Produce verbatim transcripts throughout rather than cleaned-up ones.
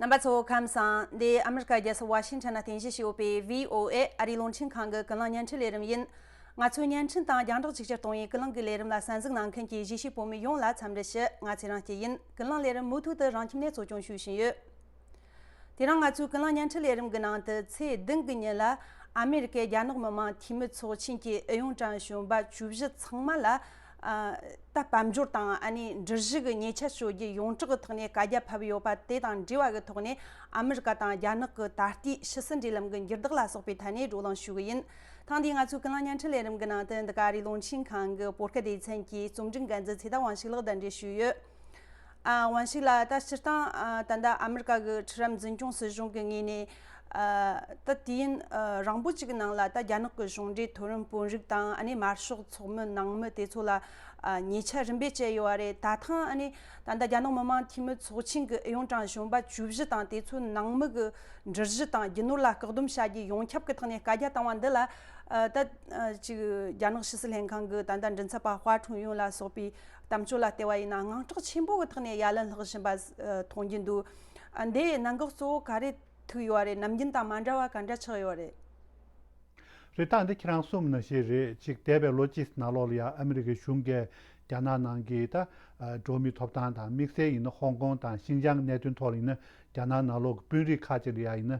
རྣམ་པ་ཚོ་ཁམས་བཟང་། འདི་ཨ་མི་རི་ཀ་རྒྱལ་ས་ཝ་ཤིང་ཊོན་ན་རྟེན་གཞི་བྱས་ཡོད་པའི་བྷི་ཨོ་ཨེ་ཨ་རིའི་རླུང་འཕྲིན་ཁང་གི་ཀུན་གླེང་བརྙན་འཕྲིན་ལས་རིམ་ཡིན། ང་ཚོའི་བརྙན་འཕྲིན་དང་རྒྱང་བསྒྲགས་གཅིག་གྱུར་གཏོང་བའི་ཀུན་གླེང་གི་ལས་རིམ་ལ་གསན་གཟིགས་གནང་མཁན་གྱི་གཞིས་བྱེས་བོད་མི་ཡོངས་ལ་འཚམས་འདྲི་ཞུ། ང་ཚེ་རིང་སྐྱིད་ཡིན། ཀུན་གླེང་ལས་རིམ་མུ་མཐུད་དུ་རང་ཁྱིམ་ནས་གཙོ་སྐྱོང་ཞུ་བཞིན་ཡོད། དེ་རིང་ང་ཚོའི་ཀུན་གླེང་བརྙན་འཕྲིན་ལས་རིམ་གྱི་ནང་དུ་ཚེས་བདུན་གྱི་ཉིན་ལ་ཨ་མེ་རི་ཀའི་རྒྱ་ནག་མི་དམངས་འཐུས་མི་ཚོགས་ཆེན་གྱི་ཨུ་ཡོན་ཀྲང་གཞོན་པ་བཅུ་བཞི་ཚང་མ་ལ། ཨ། ད་དཔལ་འབྱོར་དང་ཨ་ནི་འགྲུལ་བཞུད་ཀྱི་ཉེས་ཆད་གཅོད་རྒྱུ་ཡོངས་གྲགས་ཀྱི་ཐོག་ནས་བཀའ་རྒྱ་ཕབ་ཡོད་པ་དེ་དང་འབྲེལ་བ་གི་ཐོག་ནས་ཨ་མི་རི་ཀ་དང་རྒྱ་ནག་གི་ད་ལྟའི་ཕྱི་སྲིད་འབྲེལ་ལམ་གྱི་འགྱུར་ལྡོག་ལ་སོགས་པའི་ཐད་ནས་བགྲོ་གླེང་ཞུ་གི་ཡིན། ཐེངས་འདིའི་ང་ཚོའི་ཀུན་གླེང་བརྙན་འཕྲིན་ལས་རིམ་གྱི་ནང་དུ་འདི་ག་ཨ་རིའི་རླུང་འཕྲིན་ཁང་གི་བོད་སྐད་སྡེ་ཚན་གྱི་རྩོམ་སྒྲིག་འགན་འཛིན་ཚེ་ཐར་དབང་ཕྱུག་ལགས་གདན་འདྲེན་ཞུས་ཡོད། ཨ། དབང་ཕྱུག་ལགས། ད་སྤྱིར་བཏང་ཨ། ད་ལྟ་ཨ་མི་རི་ཀ་གི་ཁྲི་རབས་འཛིན་སྐྱོང་སྲིད་གཞུང་གི་ངོས་ནས། ཨ། ད་དུས་ཡུན་ཨ། རིང་པོ་ཅིག་གི་ནང་ལ་ད་རྒྱ་ནག་གི་གཞུང་འབྲེལ་མཐོ་རིམ་དཔོན་རིགས་དང་ཨ་ནི་དམར་ཤོག་ཚོགས་མི་ནང་མི་དེ་ཚོ་ལ་ཨ། ཉེས་ཆད་རིམ་པས་བཅད་ཡོད་པ་རེད། ད་ཐེངས་ཨ་ནི་ད་ལྟ་རྒྱ་ནག་མི་དམངས་འཐུས་མི་ཚོགས་ཆེན་གྱི་ཨུ་ཡོན་ཀྲང་གཞོན་པ་བཅུ་བཞི་དང་དེ་ཚོའི་ནང་མི་གི་འགྲུལ་བཞུད་དང་རྒྱུ་ནོར་ལ་བཀག་སྡོམ་བྱ་རྒྱུའི་ཡོངས་ཁྱབ་ཀྱི་ཐོག་ནས་བཀའ་རྒྱ་བཏང་བ་འདི་ལ། ཨ། ད་ཨ། ཅིག་རྒྱ་ནག་ཕྱི་སྲིད་ལྷན་ཁང་གི་ད་ལྟ་མགྲིན་ཚབ་པ་ཧྭ་ཁྲུང་ཡུང་ལ་སོགས་པའི་གཏམ་བརྗོད་ལ་བལྟས་པ་ཡིན་ན་དངངས་སྐྲག་ཆེན་པོ་གི་ཐོག་ནས་ཡ་ལན་ལྷག་བཞིན་པ་མཐོང་རྒྱུ་འདུག། ཨ། འདི་གནད་འགག་གཙོ་བོ་ག་རེ་ཐུག་ཡོད་རེད། ནམ་རྒྱུན་དང་མ་འདྲ་བ་ག་འདྲ་ཆགས་ཡོད་རེད། རེད། ད་འདི་ཁྱེད་རང་གསུངས་ནང་བཞིན་རེད། ཅིག་འདས་པའི་ལོ་གཅིག་ནང་ལོགས་ལ་ཡང་ཨ་མི་རི་ཀའི་གཞུང་གིས་རྒྱ་ནག་ནང་གི་ད་འགྲོ་བ་མིའི་ཐོབ་ཐང་དང་དམིགས་བསལ་ཡིན་ན་ཧོང་ཀོང་དང་ཤིན་ཅང་གི་གནད་དོན་ཐོག་ལ་ཡིན་ན་རྒྱ་ནག་ནང་ལོགས་ཀྱི་དཔོན་རིགས་ཁག་ཅིག་ལ་ཡང་ཡིན་ན་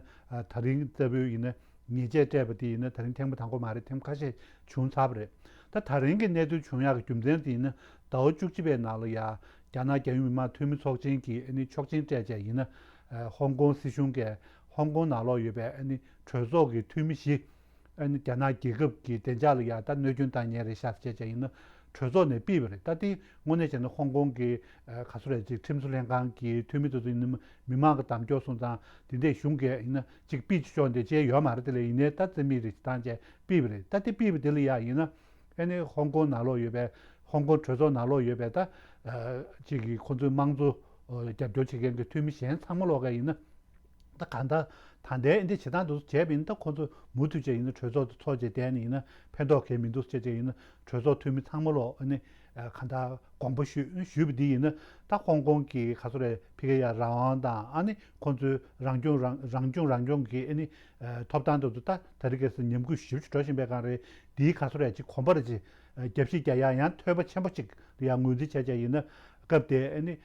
ད་རིང་ལྟ་བུའི་ཡིན་ན། ཉེས་ཆད་སྤྲད་པ་དེ་ཡིན་ན་ད་རིང་ཐེངས་མ་དང་པོ་མ་རེད། ཐེངས་ཁ་ཤས་བྱུང་ཚར་བ་རེད། ད་ད་རིང་གི་གནད་དོན་བྱུང་ཡག་གི་རྒྱུ་མཚན་དེ་ཡིན་ན་ཟླ་བ་བཅུ་གཅིག་པའི་ནང་ལ་ཡ་རྒྱ་ནག་རྒྱལ་ཡོངས་མི་དམངས་འཐུས་མི་ཚོགས་ཆེན་གྱིས་ཨ་ནི་ཆོག་མཆན་སྤྲད་བྱས་ཡིན་ན། ཧོང་ཀོང་སྲིད་གཞུང་གིས་ཧོང་ཀོང་ནང་ལོགས་ཡོད་པའི་ཨ་ནི་གྲོས་ཚོགས་ཀྱི་འཐུས་མི་བཞི་ཨ་ནི་རྒྱ་ནག་རྒྱལ་ཁབ་ཀྱི་བདེ་འཇགས་ལ་ཡ་ད་གནོད་སྐྱོན་བཏང་མཁན་རེད་ཤག་བྱས་བྱས་ཡིན་ན་གྲོས་ཚོགས་ནས་ཕུད་པ་རེད། ད་དེ་དངོས་གནས་བྱས་ན་ཧོང་ཀོང་གི་ག་ཚོད་རེད་ཅིག་ཁྲིམས་བཟོ་ལྷན་ཁང་གི་འཐུས་མི་དེ་ཚོ་ཡིན་ན་མི་མང་གི་གདམ་སྐྱོར་སོང་ཙང་དེ་འདྲས་གཞུང་གིས་ཡིན་ན་ཅིག་ཕུད་ཆོག་འདི་བྱས་ཡོད་མ་རེད། དེ་ལས་ཡིན་ནའི་ད་རྩིས་མེད་རེ་བཏང་བྱས་ཕུད་པ་རེད། ད་དེ་ཕུད་པ་དེ་ལ་ཡ་ཡིན་ན་ཨ་ནི་ཧོང་ཀོང་ནང་ལོགས་ཡོད་པའི་ཧོང་ཀོང་གྲོས་ཚོགས་ནང་ལོགས་ཡོད་པའི་ད་ཅིག་གི་ཁོང་ཚོའི་དམངས་གཙོ་རྒྱབ་སྐྱོར་བྱེད་མཁན་གྱི་འཐུས་མི་གཞན་ཚང་མ་ལོག་ག་ཡིན་ན། ད་གང་ལྟར་ད་ལྟའི་འདི་བྱེད་སྟངས་དེ་ཚོ་བྱས་པ་ཡིན་ན་ད་ཁོང་ཚོ་མུ་མཐུད་བྱས་ཡིན་ན་གྲོས་ཚོགས་དེ་ཚོགས་བྱས་བསྡད་ནས་ཡིན་ན་ཕན་ཐོགས་གང་ཡང་མི་འདུག་བྱས་བྱས་ཡིན་ན་གྲོས་ཚོགས་འཐུས་མི་ཚང་མ་ལོག་ཨ་ནི་གང་ལྟར་དགོངས་པ་ཞུས་ཞུས་པ་འདི་ཡིན་ན་ད་ཧོང་ཀོང་གི་ག་ཚོད་རེད་ཕ་གི་ཡ་རང་དབང་དང་ཨ་ནི་ཁོང་ཚོའི་རང་སྐྱོང་རང་རང་སྐྱོང་རང་སྐྱོང་གི་ཨ་ནི་ཐོབ་ཐང་དེ་ཚོ་ད་ད་རེས་ཀྱི་ཉམས་རྒུད་ཞེ་པོ་ཅིག་འགྲོ་བཞིན་པའི་སྒང་རེད། འདིའི་ག་ཚོད་རེད་ཅིག་གོམ་པ་རེ་ཅིག་རྒྱབ་བཤིག་རྒྱག་ཡ་ཡང་ཐོས་པ་ཆེན་པོ་ཅིག་ལ་ཡང་ངོས་འཛིན་བྱས་བྱས་ཡིན་ན་སྐབས་དེ་ཨ་ནི།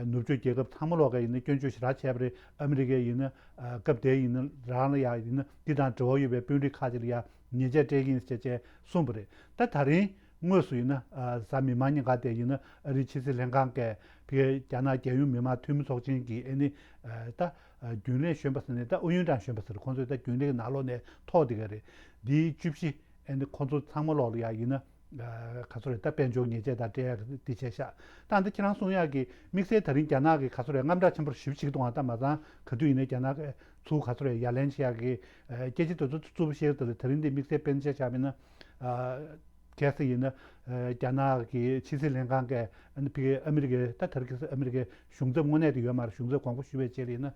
ནུབ་ཕྱོགས་རྒྱལ་ཁབ་ཚང་མ་ལོག་ག་ཡིན་ན་སྐྱོན་བརྗོད་ཞེ་དྲག་བྱས་པ་རེད། ཨ་མི་རི་ཀའི་ཡིན་ན་སྐབས་དེ་ཡིན་ན་རང་ལ་ཡ་ཡིན་ན་འདི་དང་འབྲེལ་བ་ཡོད་པའི་དཔོན་རིགས་ཁག་ཅིག་ལ་ཡ་ཉེས་ཆད་སྤྲད་ཀྱི་ཡིན་ཟེར་བྱས་གསུངས་པ་རེད། ད་ད་རིང་དངོས་སུ་ཡིན་ན་གཟའ་མིག་དམར་ཉིན་ག་དེ་ཡིན་ན་ཨ་རིའི་ཕྱི་སྲིད་ལྷན་ཁང་གིས་ཕ་གིའི་རྒྱ་ནག་རྒྱལ་ཡོངས་མི་དམངས་འཐུས་མི་ཚོགས་ཆེན་གྱི་ཨ་ནི་ད་རྒྱུན་ལས་གཞོན་པ་ཟེར་ནས་ད་ཨུ་ཡོན་ཀྲང་གཞོན་པ་ཟེར་ཁོང་ཚོས་ད་རྒྱུན་ལས་ཀྱི་ནང་ལོགས་ནས་ཐོག་དེ་ག་རེད། འདིའི་བཅུ་བཞི། ཨ་ནི་ཁོང་ཚོ་ཚང་མ་ལོག་ལ་ཡ་ཡིན་ན། ག་ཚོད་རེད་ད་དཔལ་འབྱོར་ཉེས་ཆད་དང་སྤྲད་ཡག་འདི་བྱས་ཤག་ད་འདི་ཁྱེད་རང་གསུང་ཡག་གི་དམིགས་བསལ་ད་རིང་རྒྱ་ནག་གི་ག་ཚོད་རེད་དངངས་སྐྲག་ཆེན་པོ་ཞེ་པོ་ཅིག་གཏོང་བ་ད་མ་ཚང་ག་དུས་ཡིན་ནའི་རྒྱ་ནག་གི་ཚུར་ག་ཚོད་རེད་ཡ་ལན་བྱེད་ཡག་གི་སྐད་ཆ་དེ་ཚོ་རྩུབ་པོ་བཤད་ཡག་དེ་ལ་ད་རིང་འདི་དམིགས་བསལ་དཔེར་ན་ཆ་བཞག་པ་ཡིན་ན། གལ་སྲིད་ཡིན་ན། རྒྱ་ནག་གི་ཕྱི་སྲིད་ལྷན་ཁང་གིས་ཕ་གི་ཨ་མི་རི་ཀའི་ད་ད་རིང་ཁ་སང་ཨ་མི་རི་ཀའི་གཞུང་ཚབ་དངོས་གནས་དེ་ཡོད་མ་རེད། གཞུང་ཚབ་དགོངས་པ་ཞུས་པའི་རྗེས་ལ་ཡིན་ན།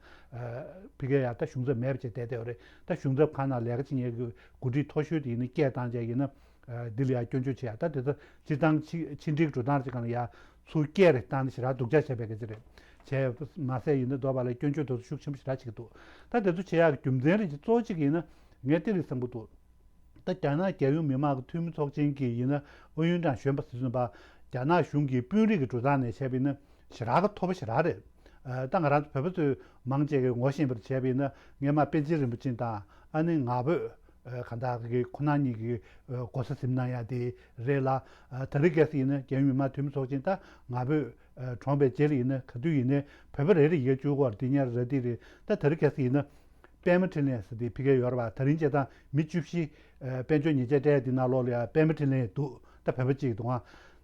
ཕ་གི་ཡ་ད་གཞུང་ཚབ་མེད་པ་བྱས་བསྡད་བསྡད་ཡོད་རེད། ད་གཞུང་ཚབ་ཁང་ནང་ལས་ཀ་བྱེད་མཁན་གྱི་འགོ་ཁྲིད་མཐོ་ཤོས་དེ་ཡིན་ན་སྐད་བཏང་བྱས་ཡིན་ན། འདི་ལ་ཡ་སྐྱོན་བརྗོད་བྱེད་ཡ་ད་དེ་ཚོ་སྤྱིར་བཏང་ཕྱི་ཕྱི་འབྲེལ་འགྲོ་སྟངས་ཅིག་སྒང་ལ་ཡ་ཚུར་སྐད་རེ་བཏང་ནས་ཞེ་དྲག་སྡུག་ཅག་བྱས་པའི་སྐད་ཆ་རེད། བྱས་མ་ཟད་ཡིན་ན་འདོད་པ་ལ་སྐྱོན་བརྗོད་དེ་ཚོ་ཤུགས་ཆེན་པོ་ཞེ་དྲག་བྱེད་ཀྱི་འདུག་ད་དེ་ཚོ་བྱེད་ཡག་གི་རྒྱུ་མཚན་རེད་ཅེས་གཙོ་བོ་གཅིག་ཡིན་ན་ངས་དེ་རེད་བསམ་གྱི་འདུག་ད་རྒྱ་ནག་རྒྱལ་ཡོངས་མི་དམངས་ཀྱི་འཐུས་མི་ཚོགས་ཆེན་གྱི་ཡིན་ན་ཨུ་ཡོན་ཀྲང་གཞོན་པ་ཟེར་བཞིན་པ་རྒྱ་ནག་གཞུང་གི་དཔོན་རིགས་ཀྱི་འགྲོ་སྟངས་ནས་བྱས་པ་ཡིན་ན་ཞེ་དྲག་གི་མཐོ་པོ་ཞེ་དྲག་རེད། ད་ང་རང་ཚོ་བོད་པ་ཚོས་མང་ཆེ་གིས་ངོ་ཤེས་པར་བྱས་པ་ཡིན་ན་སྔས་མ་པཎ་ཆེན་རིན་པོ་ཆེ་དང་ཨ་ནི་ང་ཕོད་གང་ལྟར་གི་ཁོ་ན་ཉིད་ཀྱི་གོ་ས་ཟིན་གནང་ཡ་དེ་རེད་ལ། ད་རེས་གལ་སྲིད་ཡིན་ན་རྒྱལ་ཡོངས་མི་དམངས་འཐུས་མི་ཚོགས་ཆེན་ད་ང་ཕོད་གྲོངས་པའི་རྗེས་ལ་ཡིན་ན་ག་དུས་ཡིན་ནའི་བོད་པ་རེ་རེ་ཡི་གེ་བཅུ་སྐོར་འདི་ཉར་ར་འདི་རེད། ད་ད་རེས་གལ་སྲིད་ཡིན་ན། པད་མ་འཕྲིན་ལས་ཟེར་དེ་ཕ་གིར་ཡོད་རེད་པ། ད་རིང་བྱས་ཙང་མི་བཅུ་བཞི། དཔལ་འབྱོར་ཉེས་ཆད་སྤྲད་དེ་ནང་ལོགས་ལ་ཡང་པད་མ་འཕྲིན་ལས་འདུག་ད་བོད་པ་གཅིག་འདུག་ཨང་།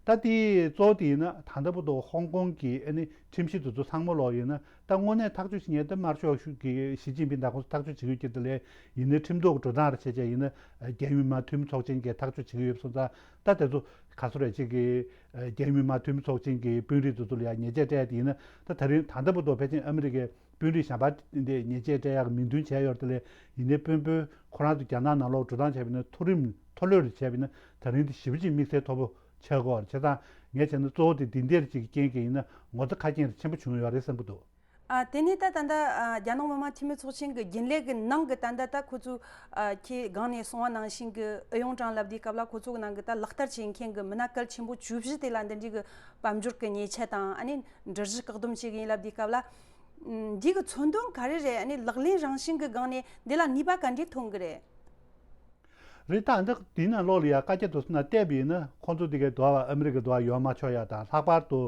ད་དེ་གཙོ་བོ་དེ་ཡིན་ན་ད་ལྟ་བར་དུ་ཧོང་ཀོང་གི་ཨ་ནི་ཁྲིམས་གཞི་དེ་ཚོ་ཚང་མ་ལོག་ཡིན་ན་ད་དངོས་གནས་ཐག་གཅོད་བྱེད་མཁན་ད་དམར་ཤོག་གི་ཞི་ཅིན་ཕིང་དང་ཁོང་ཚོ་ཐག་གཅོད་བྱེད་ཀྱི་ཡོད་ཀྱི་དེ་ལས་ཡིན་ནའི་ཁྲིམས་ཐོག་གི་འགྲོ་སྟངས་རེ་བྱས་བྱས་ཡིན་ན་རྒྱལ་ཡོངས་མི་དམངས་འཐུས་མི་ཚོགས་ཆེན་གྱིས་ཐག་གཅོད་བྱེད་ཀྱི་ཡོད་པ་སོང་ཙང་ད་དེ་ཚོ་ག་ཚོད་རེད་ཅིག་གི་རྒྱལ་ཡོངས་མི་དམངས་འཐུས་མི་ཚོགས་ཆེན་གྱི་དཔོན་རིགས་དེ་ཚོ་ལ་ཡང་ཉེས་ཆད་སྤྲད་དེ་ཡིན་ན་ད་ད་རིང་ད་ལྟ་བར་དུ་ཕལ་ཆེར་ཨ་མི་རི་ཀའི་དཔོན་རིགས་གཞན་པ་འདི་ཉེས་ཆད་སྤྲད་ཡག་གི་མིང་འདོན་བྱས་ཡོད་རེད། དེ་ལས་ཡིན་ནའི་དཔོན་པོ་ཁོ་རང་ཚོ་རྒྱ་ནག་ནང་ལོགས་འགྲོ་སྟངས་བྱས་པ་ཡིན་ན་མཐོ་རིམ་མཐོ་ལོས་རེ་བྱས་པ་ཡིན་ན་ད་རིང་འདི་ཞེ་པོ་ཅིག་དམིགས་བསལ་མཐོ་པོ་ཆགས་ཀྱི་ཡོད་རེད། བྱས་ཙང་ངས་བྱས་ན་གཙོ་བོ་དེ་འདི་འདྲའི་ཅིག་གི་རྐྱེན་གྱིས་ཡིན་ན་ངོ་ཚ་ཁ་སྐྱེངས་རེ་ཆེན་པོ་བྱུང་ཡོད་རེད་བསམ་གྱི་འདུག་ཨ། དེ་ནས་ད་ད་ལྟ་ཨ་རྒྱ་ནག་མི་དམངས་འཐུས་མི་ཚོགས་ཆེན་གྱི་རྒྱུན་ལས་ཀྱི་ནང་གི་ད་ལྟ་ད་ཁོ་ཚོས་ཨ་ཁྱེད་སྒང་ནས་གསུངས་པ་ནང་བཞིན་གྱི་ཨུ་ཡོན་ཀྲང་ལབ་དུས་སྐབས་ལ་ཁོ་ཚོ་གི་ནང་གི་ད་ལག་བསྟར་བྱེད་མཁན་གྱི་མི་སྣ་གལ་ཆེན་པོ་བཅུ་བཞི་དེ་ལ་འདི་འདྲའི་གི་དཔལ་འབྱོར་གྱི་ཉེས་ཆད་དང་ཨ་ནི་འདྲི་གཞི་བཀག་སྡོམ་བྱེད་གི་ཡིན་ལབ་དུས་སྐབས་ལ། ཨ་འདི་གི་མཚོན་དོན་ག་རེ་རེད། ཨ་ནི་ལག་ལེན་རང་བཞིན་གྱི་སྒང་ནས་འདི་ལ་ནུས་པ་ག་འདྲས་ཐོན་གི་རེད། རེད། ད་འདི་དེའི་ནང་ལོགས་ལ་ཡ་བཀའ་རྒྱ་དུ་སུ་ན་བལྟས་པ་ཡིན་ན་ཁོང་ཚོ་དེ་གའི་དོ་བ་ཨ་མི་རི་ཀའི་དོ་བ་ཡོང་མ་ཆོག་ཡ་དང་། ལྷག་པར་དུ་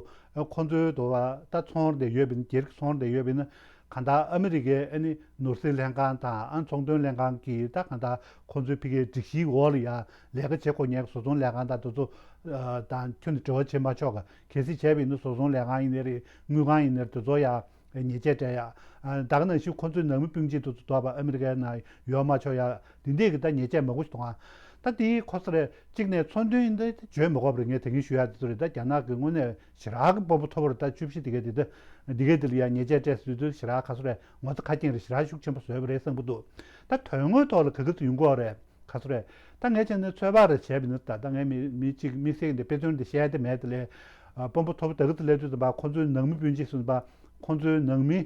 ཁོང་ཚོའི་དོ་བ་ད་ཚོང་ར་དེ་ཡོད་པ་ཡིན། སྒེར་གྱི་ཚོང་ར་དེ་ཡོད་པ་ཡིན་ན་གང་ལྟར་ཨ་མི་རི་ཀའི་ཨ་ནི་ནོར་སྲིད་ལྷན་ཁང་དང་ཨ་ཚོང་དོན་ལྷན་ཁང་གིས་ད་གང་ལྟར་ཁོང་ཚོའི་ཕ་གིའི་སྒྲིག་གཞིའི་འོག་ལ་ཡ་ལས་ཀ་བྱེད་དགོས་མཁན་གྱི་བཟོ་ཚོང་ལས་ཁང་དང་དེ་ཚོ་དང་ཁྱོན་ནས་འབྲེལ་བ་བྱེད་མ་ཆོག་ག་གལ་སྲིད་བྱས་པ་ཡིན་ན་བཟོ་ཚོང་ལས་ཁང་ཡིན་ནའི་རེད། དངུལ་ཁང་ཡིན་ནའི་རེད། དེ་ཚོ་ཡ། ཉེས་ཆད་སྤྲད་ཡ། ཨ་ད་ག་ནང་བཞིན་ཁོ་ཚོའི་ནང་མི་སྤུན་མཆེད་དེ་ཚོ་དོ་བ་ཨ་མི་རི་ཀའི་ནང་ཡོང་མ་ཆོག་ཡ། འདི་འདྲས་ཀྱི་ད་ཉེས་ཆད་མང་པོ་ཞིག་གཏོང་ཨ། ད་དེའི་ཁོ་ཚོ་རེད། གཅིག་ནས་མཚོན་དོན་འདི་བརྗོད་མི་དགོས་པ་རེད། ངས་དེ་གིན་ཞུ་ཡ་དེ་ཚོ་རེད། ད་རྒྱ་ནག་གི་དངོས་གནས་ཞེ་དྲག་གི་དཔོན་པོ་མཐོ་པོ་རེད། ད་བཅུ་བཞི་དེ་གའི་དེ་ད་འདི་གའི་དེ་ལ་ཡ་ཉེས་ཆད་སྤྲད་ཟེར་དུས་ཞེ་དྲག་ག་ཚོད་རེད། ངོ་ཚ་ཁ་སྐྱེངས་རེད། ཞེ་དྲག་ཤུགས་ཆེན་པོ་བཟོས་པ་རེད་བསམ་གྱི་འདུག་ད་དོན་དངོས་ཐོག་ལ་ག་གི་ཚོད་ཡོང་གི་ཡོད་རེད། ག་ཚོད་རེད། ད་ངས་བྱས་ན་ཚོད་དཔག་རེ་བྱས་པ་ཡིན་ན། ད་ད་ངས་མི་མི་གཅིག་དམིགས་བསལ་གྱི་འདི་དཔེ་མཚོན་འདི་བཤད་ཡ་དེ་མེད་དེ་ལས། ཨ་དཔོན་པོ་མཐོ་པོ་དེ་ག་ཚོད་སླེབས་དུས་ཙམ་པ་ཁོང་ཚོའི་ནང་མི་སྤུན་མཆེད་ཟེར་ཙམ་པ་ཁོང་ཚོའི་ནང་མི་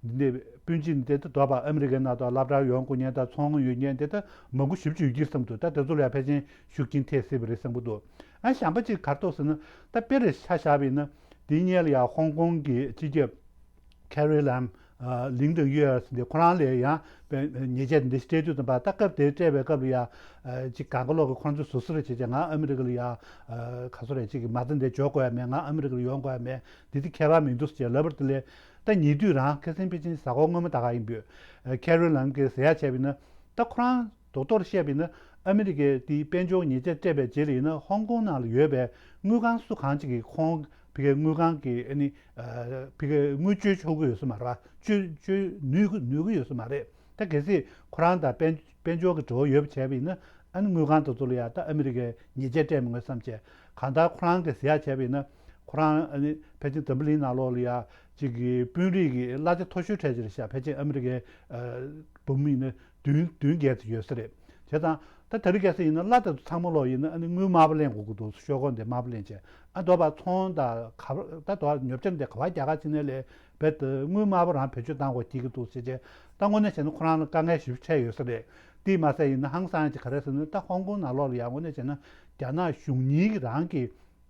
འདི་འདྲའི་སྤུན་མཆེད་འདི་འདྲ་དོ་བ་ཨ་མི་རི་ཀའི་ནང་དུ་སློབ་གྲྭར་ཡོང་དགོས་མཁན་དང་ཚོང་ཡོད་མཁན་འདི་འདྲ་མང་པོ་ཞེ་པོ་ཅིག་ཡོད་ཀྱི་བསམ་འདུག་ད་དེ་ཚོ་ལ་ཡ་ཕལ་ཆེར་ཤུགས་རྐྱེན་ཐེབས་སྲིད་པ་རེད་བསམ་གྱི་འདུག་ཨ་གཞན་པ་ཅིག་ག་རེ་འདུག་ཟེར་ན། ད་དཔེ་རེ་ཆ་བཞག་པ་ཡིན་ན། དེའི་སྔོན་ལ་ཡ་ཧོང་ཀོང་གི་སྤྱི་ཁྱབ་ཁེ་རི་ལམ། ལིང་ཏོང་ཡུའེ་ཟེར་འདི་ཁོ་རང་ལ་ཡང་ཉེས་ཆད་འདི་སྤྲད་དུས་ཙམ་པ། ད་སྐབས་དེ་སྤྲད་པའི་སྐབས་ལ་ཡ། ཅིག་གང་ག་ལོག་གི་ཁོ་རང་ཚོས་ཟུར་ཟུར་བྱས་བྱས་ང་ཨ་མི་རི་ཀ་ལ་ཡ། ག་ཚོད་རེད། ཅིག་གི་མ་རྩ་འདི་འཇོག་དགོས་ཡ་མེད། ང་ཨ་མི་རི་ཀ་ལ་ཡོང་དགོས་ཡ་མེད། འདི་དེ་ཁྱད་པར་མི་འདུག་ཟེར་བྱས་ལབ་པ་དེ་ལས། ད་ཉེ་དུས་རང་ཁ་སང་ཕལ་ཆེར་གཟའ་འཁོར་སྔོན་མ་ད་ག་ཡིན་པས། ཁེ་རི་ལམ་གྱིས་ཟེར་ཡ་བྱས་པ་ཡིན་ན། ད་ཁོ་རང་རྡོག་རྡོག་བཤད་པ་ཡིན་ན། ཨ་མི་རི་ཀས་དེའི་དཔལ་འབྱོར་ཉེས་ཆད་སྤྲད་པའི་རྗེས་ལ་ཡིན་ན་ཧོང་ཀོང་ནང་ལ་ཡོད་པའི་དངུལ་ཁང་སུ་གང་ཅིག་གིས་ཁོང་ཕ་གིའི་དངུལ་ཁང་གི་ཨ་ནི། ཕ་གིའི་དངུལ་བཅོལ་ཆོག་གི་ཡོད་ས་མ་རེད་པ། བཅོལ་བཅོལ་ནུས་ཀྱི་ནུས་ཀྱི་ཡོད་ས་མ་རེད། ད་གལ་སྲིད་ཁོ་རང་དང་དཔལ་དཔལ་འབྱོར་གྱི་འབྲེལ་བ་ཡོད་པ་བྱས་པ་ཡིན་ན། ཨ་ནི་དངུལ་ཁང་དེ་ཚོ་ལ་ཡ་ད་ཨ་མི་རི་ཀས་ཉེས་ཆད་སྤྲད་མི་དགོས་བསམ་བྱས། གང་ལྟར་ཁོ་རང་གིས་ཟེར་ཡ་བྱས་པ་ཡིན་ན། ཁོ་རང་ཨ་ནི་ཕལ་ཆེར་འཛམ་བུ་གླིང་ནང་ལོགས་ལ་ཡ་ཅིག་གི་དཔོན་རིགས་ཀྱི་གླ་ཆ་མཐོ་ཤོས་གྲས་ཅིག་རེད་ཤག་ཕལ་ཆེར་ཨ་མི་རི་ཀའི་འབུམ་ཡིན་ན་བདུན་བདུན་བརྒལ་ཙམ་ཡོད་ས་རེད། བྱས་ཙང་ད་དེ་རིང་ཁ་སང་ཡིན་ན་གླ་དེ་ཚོ་ཚང་མ་ལོག་ཡིན་ན་ཨ་ནི་དངུལ་དམར་པོ་ལེན་དགོས་ཀྱི་འདུག་ཤོག་སྒོར་འདི་དམར་པོ་ལེན་བྱས། ཨ་དོ་བ་ཚོང་དང་ག་པར་ད་དོ་བ་ཉོ་ཆ་འདི་ག་པར་རྒྱག་ག་ཕྱིན་ནའི་ལས་རྦད་དེ་དངུལ་དམར་པོ་རང་བེད་སྤྱོད་གཏང་དགོས་ཀྱི་འདུག་ཟེར་བྱས། ད་དངོས་གནས་བྱས་ན་ཁོ་རང་ལ་དཀའ་ངལ་ཞེ་པོ་འཕྲད་ཡོད་ས་རེད། དེས་མ་ཟད་ཡིན་ན་ཧང་སང་ཅིག་ག་རེ་ཟེར་ན། ད་ཧོང་ཀོང་ནང་ལོགས་ལ་ཡང་དངོས་གནས་བྱས་ན་རྒྱ་ནག་གཞུང་གཉིས་ཀྱི་རང་གི་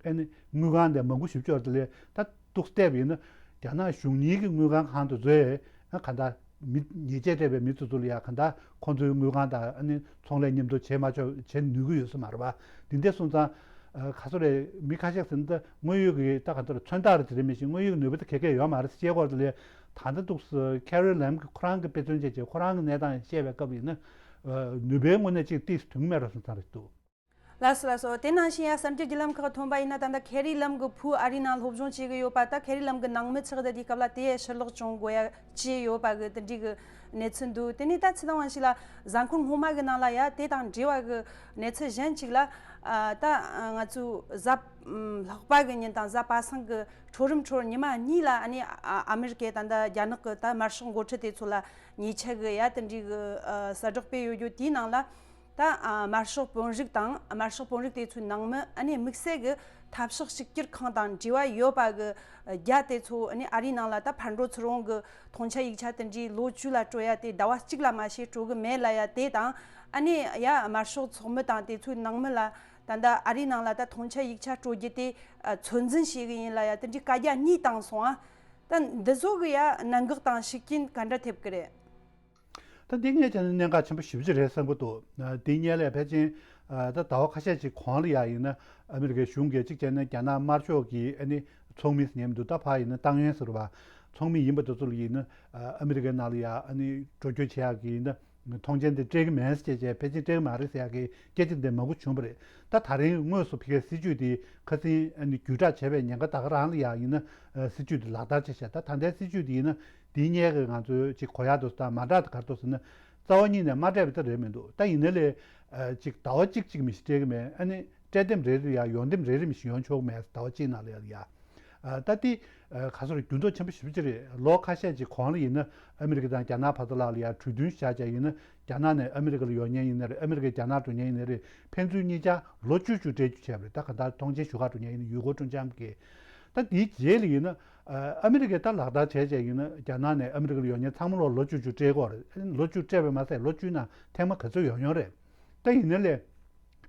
ཨ་ནི་དངུལ་ཁང་དེ་མང་པོ་ཞེ་པོ་ཅིག་ཡོད་རེད། དེ་ལས་ད་གཏུགས་བལྟས་པ་ཡིན་ན་རྒྱ་ནག་གཞུང་གཉིས་ཀྱི་དངུལ་ཁང་ཁང་དེ་ཚོས་ཨ་ག་འདྲ་མི་ཉེས་ཆད་སྤྲད་པའི་མི་དེ་ཚོ་ལ་ཡ་ག་འདྲ་ཁོང་ཚོའི་དངུལ་ཁང་དང་ཨ་ནི་ཚོང་ལས་མཉམ་དུ་བྱེད་མ་ཆོག་བྱེད་ནུས་ཀྱི་ཡོད་ས་མ་རེད་པ། འདི་འདྲ་སོང་ཙང་ཨ་ག་ཚོད་རེད། མི་ཁ་ཤས་ཟེར་ན་ད་དངོས་ཡོད་ཀྱི་ད་ག་ཚོད་རེད། མཚོན་རྟགས་རེད་དེ་རེད་མི་ཤེས། དངོས་ཡོད་ཀྱི་ནུས་པ་དེ་ག་གས་ཡོད་མ་རེད་ཟེར་བཤད་ཀྱི་ཡོད་རེད། དེ་ལས་ད་ལྟ་འདུག་སེ་ཁེ་རི་ལམ་གྱིས་ཁོ་རང་གི་དཔེ་མཚོན་བྱས་བྱས་ཁོ་རང་གི་གནས་སྟངས་བཤད་པའི་སྐབས་ཡིན་ན། ཨ་ནུས་པའི་དངོས་གནས་ཅིག་ཏོག་ཙམ་དུས་མེད་རོ་སོང་ཙང་རེད་འདུག་ལགས་སོ་ལགས་སོ། དེ་ནང་བཞིན་ཡང་གསར་འགྱུར་བརྒྱུད་ལམ་ཁག་ཐོན་པ་ཡིན་ན། ད་ལྟ་ཁེ་རི་ལམ་གྱི་བུ་ཨ་རིའི་ནང་སློབ་སྦྱོང་བྱེད་ཀྱི་ཡོད་པ། ད་ཁེ་རི་ལམ་གྱི་ནང་མི་ཆགས་བསྡད་དུས་སྐབས་ལ་དེ་ཕྱིར་ལོག་བྱུང་དགོས་ཡ་ཅི་ཡོད་པ་གི་དེ་འདྲའི་གི་གནས་ཚུལ་འདུག་དེ་ནས་ད་ཚེ་དང་བ་ཞིག་ལ་གཟའ་འཁོར་སྔོན་མ་གི་ནང་ལ་ཡ་དེ་དང་འབྲེལ་བ་གི་གནས་ཚུལ་གཞན་ཅིག་ལ། ཨ་ད་ང་ཚོའི་གཟའ་ལྷག་པ་གི་ཉིན་དང་གཟའ་པ་སངས་གི་འཕྲོ་རིམ་འཕྲོར་ཉི་མ་གཉིས་ལ་ཨ་ནི་ཨ་ཨ་མི་རི་ཀའི་ད་ལྟ་རྒྱ་ནག་གི་ད་དམར་ཤོག་འགོ་ཁྲིད་དེ་ཚོ་ལ་ཉེས་ཆད་གི་ཡ་དེ་འདྲའི་གི་ཨ་གསལ་བསྒྲགས་སྤེལ་ཡོད་རྒྱུ་དེའི་ནང་ལ། ད་ཨ་དམར་ཤོག་དཔོན་རིགས་དང་དམར་ཤོག་དཔོན་རིགས་དེ་ཚོའི་ནང་མི་ཨ་ནི་དམིགས་བསལ་གྱི་འཐབ་ཕྱོགས་གཅིག་གྱུར་ཁང་དང་འབྲེལ་བ་ཡོད་པ་གི་རྒྱ་དེ་ཚོ་ཨ་ནི་ཨ་རིའི་ནང་ལ་ད་ཕར་འགྲོ་ཚུར་འོང་གི་མཐོང་ཆ་ཡིག་ཆ་དེ་འདྲའི་ལོ་བཅུ་ལ་སྤྲོད་ཡ་དེ་ཟླ་བ་གཅིག་ལ་མ་ཞིག་སྤྲོད་གི་མེད་ལབ་ཡ་དེ་དང་། ཨ་ནི་ཡ་དམར་ཤོག་ཚོགས་མི་དང་དེ་ཚོའི་ནང་མི་ལ་ད་ལྟ་ཨ་རིའི་ནང་ལ་ད་མཐོང་ཆ་ཡིག་ཆ་སྤྲོད་རྒྱུ་དེ་ཨ་ཚོད་འཛིན་བྱེད་གི་ཡིན་ལབ་ཡ་དེ་འདྲའི་བཀའ་རྒྱ་གཉིས་བཏང་སོང་ཨ། ད་འདི་ཚོ་གི་ཡ་གནད་འགག་དང་ཤུགས་རྐྱེན་ག་འདྲ་ཐེབས་གི་རེད། ད་འདི་ངས་བྱས་ན་གནད་འགག་ཆེན་པོ་ཞེ་པོ་ཅིག་རེད་བསམ་གྱི་འདུག་དེའི་སྔོན་ལ་ཕལ་ཆེར་ད་ཟླ་བ་ཁ་ཤས་ཅིག་གོང་ལ་ཡ་ཡིན་ན་ཨ་མི་རི་ཀའི་གཞུང་གིས་གཅིག་བྱས་ན་རྒྱ་ནག་དམར་ཤོག་གི་ཨ་ནི་ཚོགས་མི་ཟེར་མཁན་འདུག་ད་ཕར་ཡིན་ན་ཏང་ཡོན་ཟེར་བ་ཚོགས་མི་ཡིན་པ་དེ་ཚོ་ལ་ཡིན་ན་ཨ་མི་རི་ཀའི་ནང་ལ་ཡ་ཨ་ནི་འགྲོ་སྐྱོད་བྱེད་ཡག་གི་ཡིན་ན་མཐོང་མཆན་དེ་སྤྲད་ཀྱི་མེད་ཟེར་བྱས་ཕལ་ཆེར་སྤྲད་ཀྱི་མ་རེད་ཟེར་ཡག་གི་སྐད་ཆ་དེ་མང་པོ་བྱུང་བ་རེད། ད་ད་རིང་དངོས་སུ་ཕ་གིའི་སྲིད་ཇུས་དེ་ཁ་སང་ཨ་ནི་བརྒྱུད་བསྒྲགས་བྱས་པའི་ཉེན་ཁ་ད་ག་རང་ལ་ཡ་ཡིན་ན་སྲིད་ཇུས་དེ་ལག་བསྟར་བྱས་ཤག་ད་ད་ལྟའི་སྲིད་ཇུས་དེ་ཡིན་ན། དེའི་སྔོན་གྱི་ང་ཚོའི་ཅིག་གོ་ཡག་དེ་ཚོ་དང་མ་འདྲ་དེ་ག་རེ་འདུག་ཟེར་ན། རྩ་བ་ཉིད་ནས་མ་སྤྲད་པ་དེ་རེད་མི་འདུག་ད་ཡིན་ནའི་ལས་ཨ་ཅིག་ཟླ་བ་གཅིག་གཅིག་མི་ཞིག་སྤྲད་ཀྱི་མེད། ཨ་ནི་སྤྲད་དེམ་རེ་རེ་ཡ་ཡོང་དེམ་རེ་རེ་མི་ཞིག་ཡོང་ཆོག་གི་མེད། ཟླ་བ་གཅིག་ནང་ལ་ཡ་ཡ། ཨ་ད་དེ་ཨ་ག་ཚོད་རེད། འགྱུར་ལྡོག་ཆེན་པོ་ཞེ་པོ་ཅིག་རེད། ལོ་ཁ་ཤས་ཅིག་གོང་ལ་ཡིན་ན་ཨ་མི་རི་ཀ་དང་རྒྱ་ནག་བར་དུ་ལ་ལ་ཡ་གྲོས་མཐུན་བཞག་བྱས་ཡིན་ན་རྒྱ་ནག་ནས་ཨ་མི་རི་ཀ་ལ་ཡོང་མཁན་ཡིན་ན་རེད། ཨ་མི་རི་ཀས་རྒྱ་ནག་འགྲོ་མཁན་ཡིན་ན་རེད། ཕན་ཚུན་གཉིས་ཆ་ལོ་བཅུ་བཅུ་སྤྲད་རྒྱུ་བྱས་པ་རེད། ད་ག་ད་ཐོངས་མཆན་ཞུ་ག་འགྲོ་མཁན་ཡིན་ན་ཡུལ་སྐོར་སྤྲོ་འཆམ་གྱི། ད་དེའི་རྗེས་ལ་ཡིན་ན། ཨ་མི་རི་ཀས་ད་ལག་བསྟར་བྱས་བྱས་ཡིན་ན། རྒྱ་ནག་ནས་ཨ་མི་རི་ཀ་ལ་ཡོང་མཁན་ཚང་མ་ལོ་ལོ་བཅུ་བཅུ་སྤྲད་ཀྱི་ཡོད་རེད། ལོ་བཅུ་སྤྲད་པ་མ་ཟད་ལོ་བཅུའི་ནང་ཐེངས་མ་ག་ཚོད་ཡོང་ཡོང་རེད། ད་ཡིན་ནའི་ལས་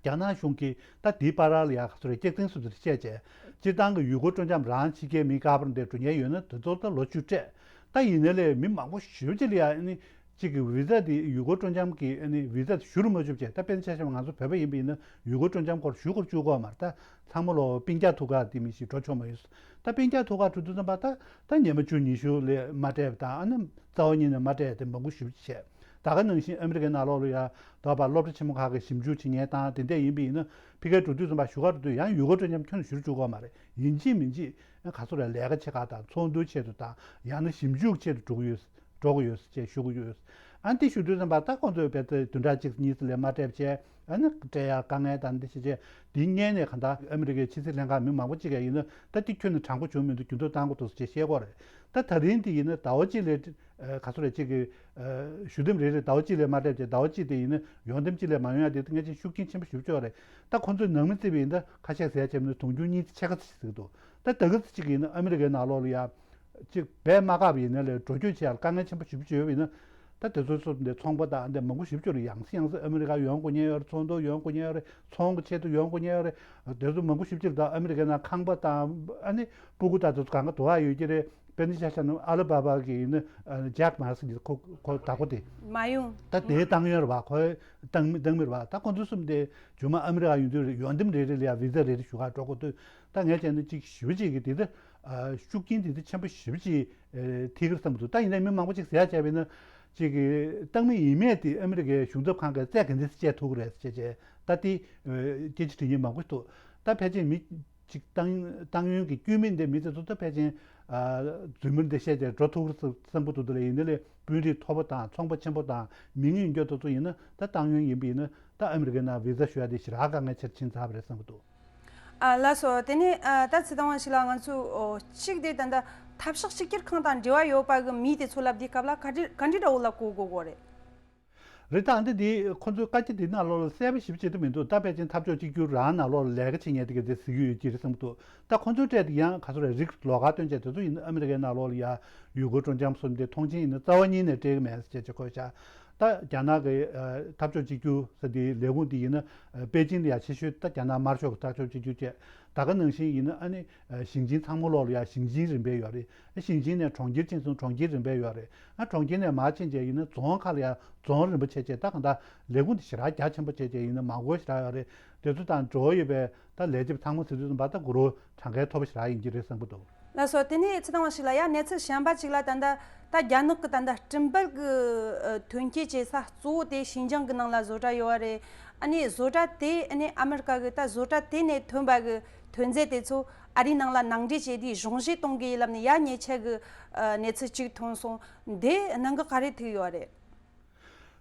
རྒྱ་ནག་གཞུང་གིས་ད་དེའི་བར་ལ་ཡ་ག་ཚོད་རེད། སྐྱག་རྫུན་སོ་སོར་བཤད་བྱས། སྤྱིར་བཏང་གི་ཡུལ་སྐོར་སྤྲོ་འཆམ་རང་ཕྱི་རྒྱལ་མི་ག་པར་འདིར་འགྲོ་མཁན་ཡོད་ན་དེ་ཚོ་ད་ལོ་བཅུ་སྤྲད། ད་ཡིན་ནའི་ལས་མི་མང་པོ་ཞེ་པོ་ཅིག་ལ་ཡ་ཨ་ནི་གཅིག་གི་བི་ཟ་དེ་ཡུལ་སྐོར་སྤྲོ་འཆམ་གྱི་ཨ་ནི་བི་ཟ་དེ་ཞུ་རུ་མ་བཅུག་བྱས། ད་དཔེར་ན་ཆ་བཞག་ན་ང་ཚོ་བོད་པ་ཡིན་པ་ཡིན་ན་ཡུལ་སྐོར་སྤྲོ་འཆམ་སྐོར་ཞུ་སྐོར་བཅུག་གི་ཡོད་མ་རེད། ད་ཚང་མ་ལོ་སྤུན་ཀྱག་ཐུག་ག་དེ་མི་ཞིག་འགྲོ་ཆོག་མ་ཡོད། ད་སྤུན་ཀྱག་ཐུག་ག་འགྲོ་དུས་ཙམ་པ་ད་ད་ཉི་མ་བཅུ་ཉི་ཤུ་ལས་མ་སྤྲད་པ་དང་། ཨ་ནི་རྩ་བ་ཉིད་ནས་མ་སྤྲད་དེ་མང་པོ་ཞེ་པོ་ཅིག་བྱས། ད་ག་ནང་བཞིན་ཨ་མི་རི་ཀའི་ནང་ལོགས་ལ་ཡ་ད་བར་སློབ་གྲྭ་ཆེན་མོ་ཁག་གི་ཞིབ་འཇུག་བྱེད་མཁན་དང་དེ་འདྲ་ཡིན་པ་ཡིན་ན། ཕ་གིར་འགྲོ་དུས་ཙམ་པ་བཞུགས་སྒར་འགྲོ་དུས་ཡང་ཡུལ་སྐོར་སྤྲོ་འཆམ་ཁྱོན་ནས་ཞུ་རུ་བཅུག་གི་ཡོད་མ་རེད། ཡིན་གཅིག་མིན་གཅིག་ཨ་ག་ཚོད་རེད། ལས་ཀ་བྱེད་ག་དང་ཚོགས་འདུ་ཆེད་དུ་དང་ཡང་ན་ཞིབ་འཇུག་ཆེད་དུ་འགྲོ་གི་ཡོད། འགྲོ་གི་ཡོད་ཅེས་ཞུ་གི་ཡོད། ཨ་འདི་ཞུ་དུས་ཙམ་པ་ད་ཁོང་ཚོས་བལ་ཏེ་བདུན་ཕྲག་གཅིག་གཉིས་ཙམ་ལས་མ་སྤྲད་བྱས། ཨ་ནི་སྤྲད་ཡ་དཀའ་ངལ་དང་འདི་བྱས་བྱས། འདི་སྔོན་ནས་གང་ལྟར་ཨ་མི་རི་ཀའི་ཕྱི་སྲིད་ལྷན་ཁང་མི་མང་པོ་ཅིག་གིས་ཡིན་ན་ད་འདི་ཁྱོན་ནས་དྲང་པོ་བྱུང་མི་འདུག་རྒྱུན་དུ་བཏང་དགོས་འདུག་ཅེས་བཤད་ཀྱི་ཡོད་རེད། ད་ད་རིང་འདི་ཡིན་ན་ཟླ་བ་གཅིག་ལས་ཨ་ག་ཚོད་རེད། གཅིག་གི་ཨ་ཞུ་འདེམས་རེ་རེ་ཟླ་བ་གཅིག་ལས་མ་སྤྲད་བྱས། ཟླ་བ་གཅིག་དེ་ཡིན་ན་ཡོང་འདེམས་གཅིག་ལས་མ་ཡོང་ཡ་དེ་ད་ངེས་ཅན་ཤུགས་རྐྱེན་ཆེན་པོ་ཞེ་པོ་ཅིག་ཡོད་རེད། ད་ཁོང་ཚོའི་ནང་མི་བརྩིས་པ་ཡིན་ན་ཁ་ཤས་ཟེར་ཡ་བྱས་ན་དུང་ཕྱུར་གཉིས་ཕྱེད་ཀ་ཙམ་ཞིག་འདུག་ད་ད་ག་ཙམ་ཅིག་ཡིན་ན་ཨ་མི་རི་ཀའི་ནང་ལོགས་ལ་ཡ། གཅིག་སྦས་མ་བཀག་པ་ཡིན་ན་ལས་འགྲོ་སྐྱོད་བྱེད་ཡ་ལ་དཀའ་ངལ་ཆེན་པོ་ཞེ་པོ་ཅིག་ཡོད་པ་ཡིན་ན། ད་དེ་ཚོའི་སོབ་འདི་ཚོང་པ་དང་འདི་མང་པོ་ཞེ་པོ་ཅིག་ལ་ཡང་སེ་ཡང་སེ་ཨ་མི་རི་ཀ་ཡོང་དགོས་མཁན་ཡོད་རེད། ཚོང་དུ་ཡོང་དགོས་མཁན་ཡོད་རེད། ཚོང་གི་ཆེད་དུ་ཡོང་དགོས་མཁན་ཡོད་རེད། དེ་ཚོ་མང་པོ་ཞེ་པོ་ཅིག་ལ་ད་ཨ་མི་རི་ཀའི་ནང་ཁང་པ་དང་ཨ་ནི་སྤུ་གུ་དང་དེ་ཚོ་གང་ག་འདུག་ཨ་ཡོད་ཀྱི་རེད། དཔེར་ན་ཆ་བཞག་ན་ཨ་ལི་བྷ་བྷ་གི་ཡིན་ན་ཨ་ཇེག་མ་ཟེར་གྱི་ཁོ་ཁོ་བདག་པོ་དེ། མ་ཡོང་། ད་དེའི་ཏང་ཡོན་རེད་བ། ཁོའི་ཏང་མི་ཏང་མི་རེད་བ། ད་ཁོ་ཚོ་གསུམ་དེ་རྗེས་མ་ཨ་མི་རི་ཀ་ཡོང་དུས་རེ་ཡོང་འདེམས་རེ་རེ་ལ་ཡ་བི་ཟ་རེ་རེ་ཞུ་ག་འགྲོ་དགོས་དུས། ད་ངས་བྱས་ན་གཅིག་ཞེ་པོ་ཅིག་གི་དེ་ད་ཨ་ཤུགས་རྐྱེན་དེ་ད་ཆེན་པོ་ཞེ་པོ་ཅིག་ཨེ་ཐེབས་ཀྱི་རེད་བསམ་གྱི་འདུག་ད་ཡིན་ནའི་མི་མང་པོ་ཅིག་ཟེར་ཡ་བྱས་པ་ཡིན་ན། གཅིག་གི་ཏང་མི་ཡིན་མེད་དེ་ཨ་མི་རི་ཀའི་གཞུང་ཚབ་ཁང་གིས་རྩད་ག་འདྲ་སེ་བཅད་ཐུབ་ཀྱི་རེད་ཟེར་བྱས་བྱས། ད་དེ་ཨེ་སྐད་ཆ་དྲི་མཁན་མང་པོ་འདུག་ད་ཕལ་ཆེར་མི་གཅིག་ཏང་ཏང་ཡོན་གྱི་དཀྱུས་མ་འདི་མི་དེ་ཚོ་ད་ཕལ་ཆེར་ཨ་རྫུན་མ་འདི་བཤད་བྱས་འགྲོ་ཐུབ་ཀྱི་རེད་བསམ་གྱི་འདུག་ད་ལས་ཡིན་ནའི་ལས་དཔོན་རིགས་མཐོ་པོ་དང་ཚོང་པ་ཆེན་པོ་དང་མི་ངན་ཡིན་རྒྱུ་དེ་ཚོ་ཡིན་ན། ད་ཏང་ཡོན་ཡིན་པ་ཡིན་ན་ད་ཨ་མི་རི་ཀའི་ནང་བི་ཟ་ཞུ་ཡ་དེ་ཞེ་དྲག་དཀའ་ངལ་ཆེར་ཕྱིན་ཚར་བ་རེད་བསམ་གྱི་འདུག་ཨ་ལགས་སོ། དེ་ནས་ཨ་ད་ཚེ་དང་བ་ཞིག་ལ་ང་ཚོས་ཨོ་གཅིག་དེ་ད་ལྟ་འཐབ་ཕྱོགས་གཅིག་གྱུར་ཁང་དང་འབྲེལ་བ་ཡོད་པ་གི་མི་དེ་ཚོ་ལབ་དུས་སྐབས་ལ་ག་འདྲི་ག་འདྲི་འདྲ་བོ་ལ་གོ་དགོས་དགོས་རེད། རེད། ད་འདི་འདི་ཁོ་ཚོའི་བཀའ་རྒྱ་འདི་ནང་ལོགས་ལ་གསལ་པོ་ཞིབ་བྱེད་དུ་མི་འདུག་ད་ཕལ་ཆེར་འཐབ་ཕྱོགས་གཅིག་གྱུར་རང་ནང་ལོགས་ལ་ལས་ཀ་བྱེད་མཁན་དེ་ག་དེ་ཟེར་གྱི་ཡོད་ཀྱི་རེད་བསམ་གྱི་འདུག་ད་ཁོ་ཚོའི་གྲས་དེ་ཡང་ག་ཚོད་རེད། རིགས་ལོགས་ཀ་སྟོན་བྱས་དེ་ཚོ་ཡིན་ན་ཨ་མི་རི་ཀའི་ནང་ལོགས་ལ་ཡ་ཡུལ་སྐོར་སྤྲོ་འཆམ་སོགས་འདི་མཐོང་ཆེན་ཡིན་ན་རྩ་བ་ཉིད་ནས་སྤྲད་ཀྱི་མེད་ཟེར་བྱས་བྱས་བཀོད་བཞག་ད་རྒྱ་ནག་གི་ཨ་འཐབ་ཕྱོགས་གཅིག་གྱུར་ཟེར་དེའི་ལས་ཁུངས་འདི་ཡིན་ན་ཨ་པེ་ཅིང་ལ་ཡ་ཆེ་ཤོས་ད་རྒྱ་ནག་དམར་ཤོག་གི་འཐབ་ཕྱོགས་གཅིག་གྱུར་བཅས། ད་ག་ནང་བཞིན་ཡིན་ན་ཨ་ནི་ཨ་ཞིང་ཆེན་ཚང་མ་ལོགས་ལ་ཡ་ཞིང་ཆེན་རིམ་པས་ཡོད་རེད། ཨ་ཞིང་ཆེན་ནས་གྲོང་ཁྱེར་ཕྱིན་སོང་། གྲོང་ཁྱེར་རིམ་པས་ཡོད་རེད། ཨ་གྲོང་ཁྱེར་ནས་མར་ཕྱིན་བྱས་ཡིན་ན་རྫོང་ཁག་ལ་ཡ་རྫོང་རིམ་པ་བྱས་བྱས། ད་གང་ལྟར་ལས་ཁུངས་འདི་ཞེ་དྲག་རྒྱ་ཆེན་པོ་བྱས་བྱས་ཡིན་ན་མང་པོ་ཞེ་དྲག་ཡོད་རེད། དེ་ཚོ་དང་འབྲེལ་བ་ཡོད་པའི་ད་ལས་བྱེད་པ་ཚང་མ་ཟེར་དུས་ཙམ་པ་ད་དགུ་རོ་གྲངས་ཀའི་མཐོ་པོ་ཞེ་དྲག་ཡིན་གྱི་རེད་བསམ་གྱི་འདུག་ལགས་སོ། དེ་ནས་ཚེ་དང་བ་ཞིག་ལ་ཡ་གནས་ཚུལ་གཞན་པ་ཅིག་ལ་ད་ལྟ་ད་རྒྱ་ནག་གི་ད་ལྟ་སྤྲིན་པ་གི་ཨ་ཐོན་སྐྱེད་བྱེད་ས་གཙོ་བོ་དེ་ཤིན་ཅང་གི་ནང་ལ་བཟོ་གྲྭ་ཡོད་པ་རེད། ཨ་ནི་བཟོ་གྲྭ་དེ་ཨ་ནི་ཨ་མི་རི་ཀ་གི་ད་བཟོ་གྲྭ་དེ་ནས་ཐོན་པ་གི་ཐོན་རྫས་དེ་ཚོ་ཨ་རིའི་ནང་ལ་ནང་འདྲེན་བྱས་དུས་གཞུང་བཞེས་གཏོང་གི་ཡིན་ལབ་ནས་ཡ་ཉེས་ཆད་གི་ཨ་གནས་ཚུལ་ཅིག་ཐོན་སོང་། དེ་ནང་གི་ག་རེ་ཐུག་ཡོད་རེད།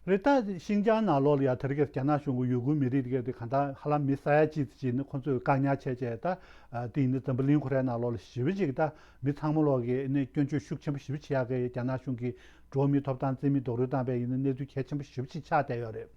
རེད། ད་ཤིན་ཅང་ནང་ལོགས་ལ་ཡ་དེ་རིང་ཁ་སང་རྒྱ་ནག་གཞུང་གི་ཡུ་གུར་མི་རིགས་དེ་ག་དེ་གང་ལྟར་ཧ་ལམ་མི་ས་ཡ་གཅིག་ཙམ་ཅིག་ནི་ཁོ་ཚོས་བཀག་ཉར་བྱས་བྱས། ད་དེ་ཡིན་ན་འཛམ་བུ་གླིང་ཁོ་རའི་ནང་ལོགས་ལ་ཞེ་པོ་ཅིག་ད་མི་ཚང་མ་ལོག་གི་ནི་སྐྱོན་བརྗོད་ཤུགས་ཆེན་པོ་ཞེ་པོ་ཅིག་བྱེད་ཡག་གི་རྒྱ་ནག་གཞུང་གིས་འགྲོ་བ་མིའི་ཐོབ་ཐང་རྩིས་མེད་རྡོག་རོལ་བཏང་བའི་ཡིན་ན་གནས་ཚུལ་གལ་ཆེན་པོ་ཞེ་པོ་ཅིག་ཆགས་བསྡད་ཡོད་རེད།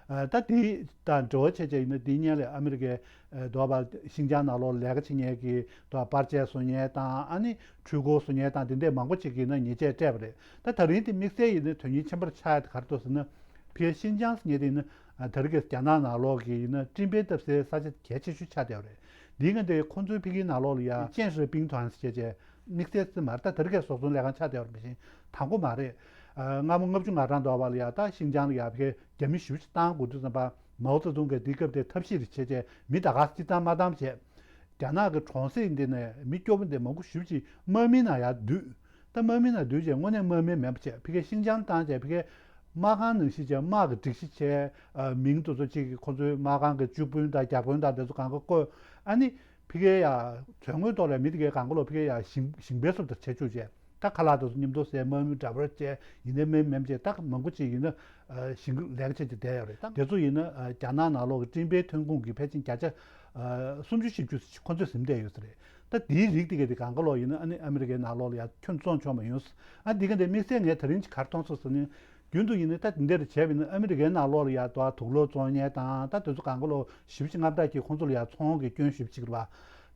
ཨ་ད་དེ་དང་འབྲེལ་བ་བྱས་བྱས་ཡིན་ན་དེ་སྔོན་ལ་ཨ་མི་རི་ཀའི་ཨ་དོ་བ་ཤིན་ཅང་ནང་ལོགས་ལས་ཀ་བྱེད་མཁན་གྱི་དོ་པར་ཆས་བཟོ་མཁན་དང་། ཨ་ནི་འཕྲུལ་འཁོར་བཟོ་མཁན་དང་དེ་འདྲས་མང་པོ་ཅིག་གིས་ན་ཉེས་ཆད་སྤྲད་པ་རེད། ད་ད་རིང་དེ་དམིགས་བསལ་ཡིན་ན་དོན་སྙིང་ཆེན་པོར་ཆགས་ཡ་དེ་ག་རེ་འདུག་ཟེར་ན། ཕ་གི་ཤིན་ཅང་ཟེར་མཁན་དེ་ཡིན་ན་ཨ་ད་རིང་གི་རྒྱ་ནག་ནང་ལོགས་ཀྱི་ཡིན་ན་སྤྲིན་པའི་འཐབ་སའི་ས་ཆ་གལ་ཆེ་ཤོས་ཆགས་བསྡད་པ་རེད། འདིའི་སྒང་དེ་ཁོང་ཚོའི་ཕ་གིའི་ནང་ལོགས་ལ་ཡ་ཅན་ཧྲི་པིང་ཐང་ཟེར་བྱས་བྱས་དམིགས་བསལ་ཙམ་མ་རེད། ད་ད་རིང་གི་བཟོ་ཚོང་ལས་ཁང་ཆགས་བསྡད་པ་རེད། མི་ཤེས་དང་པོ་མ་རེད། ཨ་སྔ་མོ་ལྔ་བཅུ་ང་གྲངས་དོ་བ་ལ་ཡ་ད་ཤིན་ཅང་ལ་ཡ་ཕ་གིའི་རྒྱ་མི་ཞེ་པོ་ཅིག་བཏང་དགོས་དུས་ཙམ་པ། མའོ་ཙེ་ཏུང་གིས་དེའི་སྐབས་དེ་ཐབས་ཤེས་རེ་བྱས་བྱས་མི་ད་ག་སེ་སྤྱིར་བཏང་དམག་བཏང་བྱས། རྒྱ་ནག་གི་གྲོང་གསེབ་འདི་ནས་མི་སྐྱོ་པོ་འདི་མང་པོ་ཞེ་པོ་ཅིག་དམག་མིའི་ནང་ཡར་བསྡུས། ད་དམག་མིའི་ནང་བསྡུས་བྱས་དངོས་གནས་དམག་མི་མིན་པ་བྱས། ཕ་གིའི་ཤིན་ཅང་བཏང་བྱས་ཕ་གིའི་དམག་ཁང་ནང་བཞིན་བྱས་དམག་གི་སྒྲིག་གཞི་བྱས། ཨ་མིང་དེ་ཚོ་གཅིག་གི་ཁོ་ཚོའི་དམག་ཁང་གི་བཅུད་དཔོན་དང་བརྒྱ་དཔོན་དང་དེ་ཚོ་གང་ག་བཀོད། ཨ་ནི་ཕ་གིའི་ཡ་མཚོ་སྔོན་ཐོག་ལ་མི་དེ་གའི་གང་ག་ལོ་ཕ་གིའི་ཡ་ཞིང་ཞིང་པའི་བཟོ་ལྟ་བྱེད་བཅུག་བྱས། ད་ཁ་ལག་དེ་ཚོ་མཉམ་དུ་ཟས། དམག་མི་འདྲ་པར་བྱས་ཡིན་ནའི་མིན་མིན་བྱས། ད་མང་པོ་ཅིག་ཡིན་ན་ཨ་ཞིང་ལས་ཀ་བྱས་ཀྱི་བསྡད་ཡོད་རེད། ད་དེ་ཚོ་ཡིན་ན་ཨ་རྒྱ་ནག་ནང་ལོགས་ཀྱི་སྤྲིན་པའི་ཐོན་ཁུངས་ཀྱི་ཕལ་ཆེར་བརྒྱ་ཆ་ཨ་སུམ་ཅུ་བཞི་བཅུ་ཁོ་ཚོས་ཟིན་བསྡད་ཡོད་ས་རེད། ད་དེའི་རིགས་དེ་ག་དེ་གང་ག་ལོག་ཡིན་ན་ཨ་ནི་ཨ་མི་རི་ཀའི་ནང་ལོགས་ལ་ཡ་ཁྱོན་བཙོང་ཆོག་མ་ཡོང་། ཨ་འདི་ག་དེ་དམིགས་བསལ་ངས་དེ་རིང་ག་རེ་མཐོང་སོང་ཟེར་ན། རྒྱུན་དུ་ཡིན་ན་ད་དེ་འདྲ་བྱས་པ་ཡིན་ན་ཨ་མི་རི་ཀའི་ནང་ལོགས་ལ་ཡ་དོ་དུག་ལོག་བཙོང་མཁན་དང་། ད་དེ་ཚོ་གང་ག་ལོག་ཞེ་པོ་ཅིག་དངངས་སྐྲག་གིས་ཁོང་ཚོ་ལ་ཡ་ཚོང་གི་སྐྱོན་ཞེ་པོ་ཅིག་རེད་པ།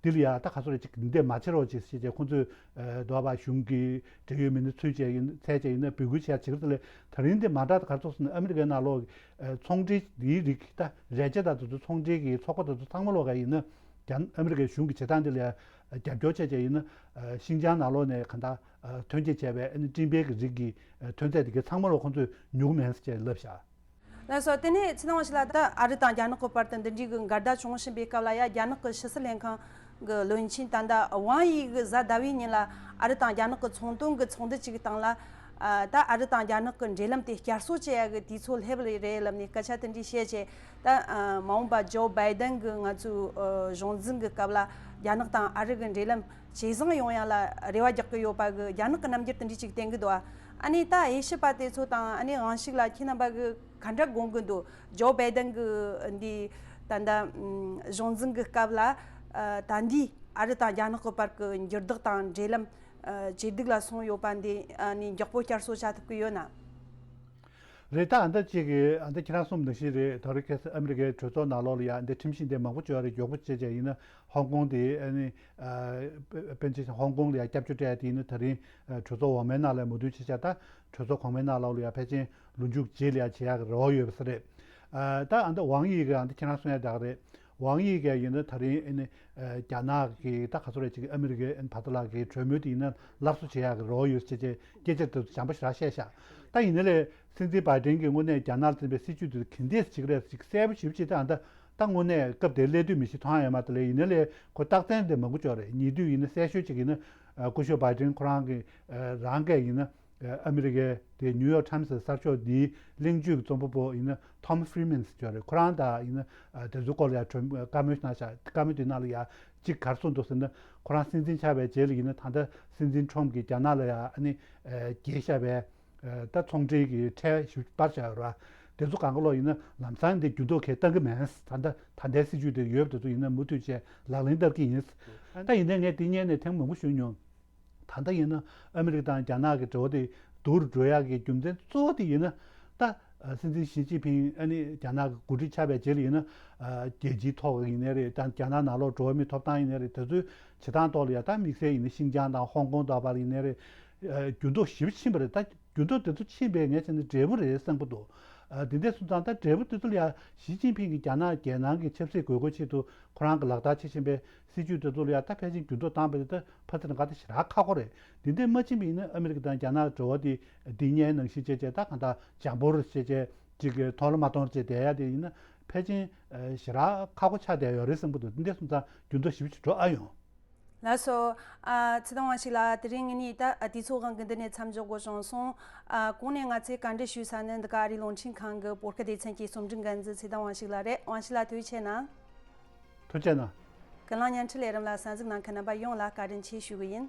འདི་ལ་ཡ་ད་ག་སོ་རེ་ཅིག་འདི་མ་བྱེད་རོགས་ཅིག་ཞེས་བྱས་ཁོང་ཚོས་ཨ་འདོད་པ་གཞུང་གི་འབྲེལ་ཡོད་མི་སྣ་ཚུད་བྱས་ཡིན་ཚད་བྱས་ཡིན་ན་འབོད་སྐུལ་བྱས་བྱེད་ཀྱི་རེད། དེ་ལས་ད་རིང་འདི་མ་འདྲ་ག་རེ་ཚོགས་སོང་ན་ཨ་མི་རི་ཀའི་ནང་ལོགས་ཨ་ཚོང་འབྲེལ་འདིའི་རིགས་ད་ལས་བྱེད་དང་དེ་ཚོ་ཚོང་འབྲེལ་གྱི་ཚོགས་པ་དེ་ཚོ་ཚང་མ་ལོགས་ཀ་ཡིན་ན་རྒྱ་ཨ་མི་རི་ཀའི་གཞུང་གི་བྱེད་སྟངས་འདི་ལ་ཡ་རྒྱབ་སྐྱོར་བྱས་བྱས་ཡིན་ན་ཨ་ཤིན་ཅང་ནང་ལོགས་ནས་གང་ལྟར་ཨ་ཐོན་སྐྱེད་བྱས་པའི་ཨ་ནི་སྤྲིན་འཕེལ་གྱི་རིགས་ཀྱི་ཨ་ཐོན་རྫས་དེ་གའི་ཚང་མ་ལོགས་ཁོང་ཚོས་ཉོ་གི་མེད་ཟེར་བྱས་ལབ་བཞག་ལགས་སོ། དེ་ནས་ཚེ་དང་བ་ཞིག་ལ་ད་ཨ་རི་དང་རྒྱ་ནག་གི་བར་དུ་འདི་འདྲའི་གི་འགལ་ཟླ་བྱུང་བཞིན་པའི་སྐབས་ལ་ཡ་རྒྱ་ནག་གི་ཕྱི་སྲིད་ལྷན་ཁང་གི་བློན་ཆེན་ད་ལྟ་ཝང་ཡི་གི་གཟའ་ཟླ་བའི་ཉིན་ལ་ཨ་རི་དང་རྒྱ་ནག་གི་ཚོང་དོན་གི་ཚོགས་འདུ་ཅིག་གི་སྟེང་ལ་ཨ་ད་ཨ་རི་དང་རྒྱ་ནག་གི་འབྲེལ་ལམ་དེ་བསྐྱར་གསོ་བྱེད་ཡ་གི་དུས་ཚོད་སླེབས་རེད་ལབ་ནས་སྐད་ཆ་དེ་འདྲའི་བཤད་བྱས། ད་ཨ་མ་འོངས་པ་ཇོ་བྷའི་ཏན་གི་ང་ཚོའི་ཨ་གཞུང་འཛིན་གི་སྐབས་ལ་རྒྱ་ནག་དང་ཨ་རི་གི་འབྲེལ་ལམ་ཇེ་བཟང་ཡོང་ཡ་ལ་རེ་བ་རྒྱག་གི་ཡོད་པ་གི་རྒྱ་ནག་གི་རྣམ་འགྱུར་དེ་འདྲའི་ཅིག་བསྟན་གི་འདུག་ཨ་ནི་ད་དབྱེ་ཞིབ་པ་དེ་ཚོ་དང་ཨ་ནི་དབང་ཤུགས་ལ་ཁྱེད་རྣམ་པ་གི་ག་འདྲ་དགོངས་ཀྱི་འདུག་ཇོ་བྷའི་ཏན་གྱི་འདི་ད་ལྟ་ཨམ་གཞུང་འཛིན་གྱི་སྐབས་ལ་ཨ་ད་འདི་ཨ་རི་དང་རྒྱ་ནག་གི་བར་གྱི་འགྱུར་ལྡོག་དང་འབྲེལ་ལམ་ཨ་ཇེ་སྡུག་ལ་སོང་ཡོད་པ་འདི་ཨ་ནི་མགྱོགས་པོ་བསྐྱར་གསོ་བྱ་ཐུབ་ཀྱི་ཡོད་ན། རེད། ད་ཨ་འདྲ་གཅིག་གི་ཨ་འདྲ་ཁྱེད་རང་གསུངས་ནང་བཞིན་རེད། ད་རེས་ཁ་སང་ཨ་མི་རི་ཀའི་གྲོས་ཚོགས་ནང་ལོགས་ལ་ཡ་འདི་ཁྲིམས་གཞི་འདི་མང་པོ་བཅོས་རེད། མགྱོགས་པོ་བྱས་བྱས་ཡིན་ན་ཧོང་ཀོང་དེ་ཨ་ནི་ཨ་པེ་པེན་ཅིན་ཧོང་ཀོང་ལ་ཡ་སྐྱབས་བཅོལ་སྤྲད་ཡ་དེ་ཡིན་ན་ད་རིང་ཨ་གྲོས་ཚོགས་འོག་མའི་ནང་ལ་མོས་མཐུན་བྱས་བྱས་ད་གྲོས་ཚོགས་གོང་མའི་ནང་ལོགས་ལ་ཡ་ཕལ་ཆེར་ལོ་མཇུག་རྗེས་ལ་ཡ་བྱེད་ཡག་གི་རེ་བ་ཡོད་པ་ས་རེད། ཨ་ད་ཨ་འདི་ཝང་དབྱི་གི་ཨ་འདི་ཁྱེད་རང་གསུང་ཡ་དག་རེད། ཝང་དབྱི་གིས་ཡིན་ན་ད་རིང་ཨ་ནི་ཨ་རྒྱ་ནག་གི་ད་ག་ཚོད་རེད་ཅིག་ཨ་མི་རི་ཀའི་ཨ་ནི་བར་དུ་ལག་གི་གྲོས་མོལ་དེ་ཡིན་ན་སླར་གསོ་བྱེད་ཡག་གི་རེ་བ་ཡོད་ཅེས་ཅེས་སྐད་ཆ་དེ་ཚོ་བྱམས་པོ་ཞེ་དྲག་བཤད་ཤག་ད་ཡིན་ན་ལས་སྲིད་འཛིན་བྷའི་ཏིན་གྱིས་དངོས་གནས་རྒྱ་ནག་ལ་བརྩིས་པའི་སྲིད་ཇུས་དེ་ག་འདྲས་ཅིག་རེད་ཅིག་གསལ་པོ་ཞེ་པོ་ཅིག་ད་ཨ་ད་ད་དངོས་གནས་སྐབས་དེར་སླེབས་དུས་མི་ཤེས་མཐོང་ཡ་ཡོད་མ་རེད། ལས་ཡིན་ན་ལས་ཁོ་རྟགས་མཚན་དེ་མང་པོ་ཅིག་ཡོད་རེད། ཉེ་དུས་ཡིན་ན་གསལ་ཤོས་ཅིག་ཡིན་ན་སྐུ་ཞབས་བྷའི་ཏིན་ཁོ་རང་གི་རང་གིས་ཡིན་ན། ཨ་མི་རི་ཀའི་དེ་ནིའུ་ཡོག་ཊའིམ་སི་གསར་ཤོག་འདིའི་གླེང་བརྗོད་ཀྱི་རྩོམ་པ་པོ་ཡིན་ན་ཐོམ་ཧྥི་རི་མན་ཟེར་ཅིག་ཡོད་རེད། ཁོ་རང་དང་ཡིན་ན་དེ་ཚོའི་སྐོར་ལ་ཡང་གྲོས་བཀའ་མོལ་གནང་ཤག་བཀའ་མོལ་དེ་ནང་ལ་ཡང་གཅིག་ག་རེ་གསུངས་འདུག་ཟེར་ན་ཁོ་རང་སྲིད་འཛིན་ཆགས་པའི་རྗེས་ལ་ཡིན་ན་ད་ལྟ་སྲིད་འཛིན་ཁྲོམ་གྱིས་རྒྱ་ནག་ལ་ཡང་ཨ་ནི་རྒྱས་བཞག་པའི་ད་ཚོང་འབྲེལ་གྱི་ཁྲལ་ཞིག་སྤར་བཞག་ཡོད་རེད་བ། དེ་ཚོ་གང་ག་ལོག་ཡིན་ན་ལམ་སང་འདི་འགྱུར་ལྡོག་གང་ཡང་གཏང་གི་མེད། ད་ལྟ་ད་ལྟའི་སྲིད་ཇུས་དེ་ཡོད་པ་དེ་ཚོ་ཡིན་ན་མུ་མཐུད་བྱས་ལག་ལེན་བསྟར་གྱི་ཡིན། ད་ཡིན་ནའི་ངས་འདི་སྔོན་ནས་ཐེངས་མང་པོ་ཞུས་མྱོང་། ད་ལྟ་ཡིན་ན་ཨ་མི་རི་ཀ་དང་རྒྱ་ནག་གི་འབྲེལ་བ་དེ་སྡུག་རུ་འགྲོ་ཡག་གི་རྒྱུ་མཚན་གཙོ་བོ་དེ་ཡིན་ན། ད་སྲིད་འཛིན་ཞི་ཅིན་ཕིང་ཨ་ནི་རྒྱ་ནག་གི་འགོ་ཁྲིད་ཆགས་པའི་རྗེས་ལ་ཡིན་ན། རྒྱལ་སྤྱིའི་ཐོག་ཡིན་ནའི་རེད། ད་རྒྱ་ནག་ནང་ལོགས་འགྲོ་བ་མིའི་ཐོབ་ཐང་ཡིན་ནའི་རེད། དེ་ཚོའི་བྱེད་སྟངས་ཐོག་ལ་ཡ་ད་དམིགས་བསལ་ཡིན་ན་ཤིན་ཅང་དང་ཧོང་ཀོང་དང་བར་ཡིན་ནའི་རེད། འགྱུར་ལྡོག་ཞེ་པོ་ཕྱིན་པ་རེད། ད་འགྱུར་ལྡོག་དེ་ཚོ་ཕྱིན་པའི་ངས་བྱས་ན་འབྲས་བུ་རེད་བསམ་གྱི་འདུག་དེ་འདྲ་སོང་ཙང་ད་འབྲས་བུ་དེ་ཚོ་ལ་ཡ་ཞི་ཅིན་ཕིང་གིས་རྒྱ་ནག་རྒྱལ་ནང་གི་ཆབ་སྲིད་དགོས་མཁོ་ཆེད་དུ་ཁོ་རང་གི་ལག་བསྟར་བྱེད་བཞིན་པའི་སྲིད་ཇུས་དེ་ཚོ་ལ་ཡང་ད་ཕལ་ཆེར་འགྱུར་ལྡོག་བཏང་བ་དེ་ད་ཕལ་ཆེར་ང་ད་ཞེ་དྲག་ཁག་པོ་རེད། དེ་འདྲས་མ་ཕྱིན་པ་ཡིན་ན་ཨ་མི་རི་ཀ་དང་རྒྱ་ནག་འབྲེལ་བ་དེ་འདི་སྔའི་ནང་བཞིན་བྱས་བྱས་ད་གང་ལྟར་འཇམ་པོར་བྱས་བྱས་ཅིག་གི་མཐོང་ལ་མ་མཐོང་བྱས་བསྡད་ཡ་དེ་ཡིན་ན་ཕལ་ཆེར་ཞེ་དྲག་ཁག་པོ་ཆགས་བསྡད་ཡོད་རེད་བསམ་གྱི་འདུག་དེ་འདྲས་སོང་ཙང་འགྱུར་ལྡོག་ཞེ་པོ་ཅིག་འགྲོ་ཨ་ཡོང་། ལགས་སོ། ཨ་ཚེ་དང་དབང་ཕྱུག་ལགས། དེ་རིང་ངེད་གཉིས་ད་ཨ་དུས་ཚོད་དབང་གིས་འདི་ནས་མཚམས་འཇོག་དགོས་བྱུང་སོང་། ཨ་གོང་ནས་ང་ཚོས་བཀའ་འདྲི་ཞུས་ས་ནི་འདི་ག་ཨ་རིའི་རླུང་འཕྲིན་ཁང་གི་བོད་སྐད་སྡེ་ཚན་གྱི་རྩོམ་སྒྲིག་འགན་འཛིན་ཚེ་དང་དབང་ཕྱུག་ལགས་རེད། དབང་ཕྱུག་ལགས་ཐུགས་རྗེ་ཆེ་གནང་། ཐུགས་རྗེ་གནང་། ཀུན་གླེང་བརྙན་འཕྲིན་ལས་རིམ་ལ་གསན་གཟིགས་གནང་མཁན་རྣམ་པ་ཡོངས་ལ་བཀའ་དྲིན་ཆེ་ཞུ་གི་ཡིན།